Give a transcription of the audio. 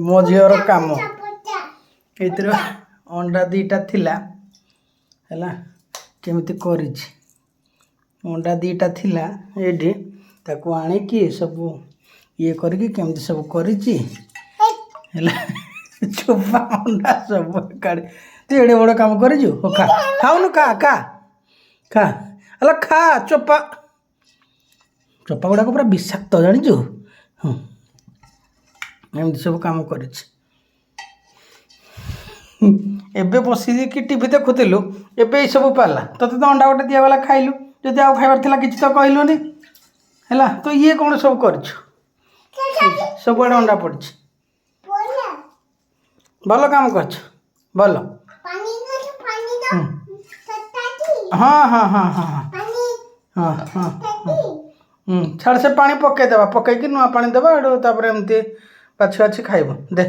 ମୋ ଝିଅର କାମ। ଏଇଥିରେ ଅଣ୍ଡା 2ଟା ଥିଲା, ହେଲା, କେମିତି କରିଛି। ଅଣ୍ଡା 2ଟା ଥିଲା ଏଇଠି, ତାକୁ ଆଣିକି ସବୁ ଇଏ କରିକି କେମିତି ସବୁ କରିଛି। ହେଲା, ଚୋପା ଅଣ୍ଡା ସବୁ ଏକାଠି। ତୁ ଏଡ଼େ ବଡ଼ କାମ କରିଛୁ। ହଉ, ଖା। ଖାଉନୁ? ଖା, ଖା, ଖା। ହେଲା, ଖା। ଚୋପା, ଚୋପା ଗୁଡ଼ାକ ପୁରା ବିଷାକ୍ତ, ଜାଣିଛୁ? ହଁ, ଏମିତି ସବୁ କାମ କରିଛି। ଏବେ ବସିକି ଟିଭି ଦେଖୁଥିଲୁ, ଏବେ ଏଇସବୁ ପାରିଲା। ତୋତେ ତ ଅଣ୍ଡା ଗୋଟେ ଦିଆଗଲା, ଖାଇଲୁ। ଯଦି ଆଉ ଖାଇବାର ଥିଲା, କିଛି ତ କହିଲୁନି। ହେଲା, ତ ଇଏ କ'ଣ ସବୁ କରିଛୁ? ସବୁଆଡ଼େ ଅଣ୍ଡା ପଡ଼ିଛି। ଭଲ କାମ କରିଛୁ, ଭଲ। ହଁ, ଛାଡ଼, ସେ ପାଣି ପକେଇଦେବା। ପକେଇକି ନୂଆ ପାଣି ଦେବା। ଏଠୁ ତାପରେ ଏମିତି ବାଛି ବାଛି ଖାଇବ। ଦେ।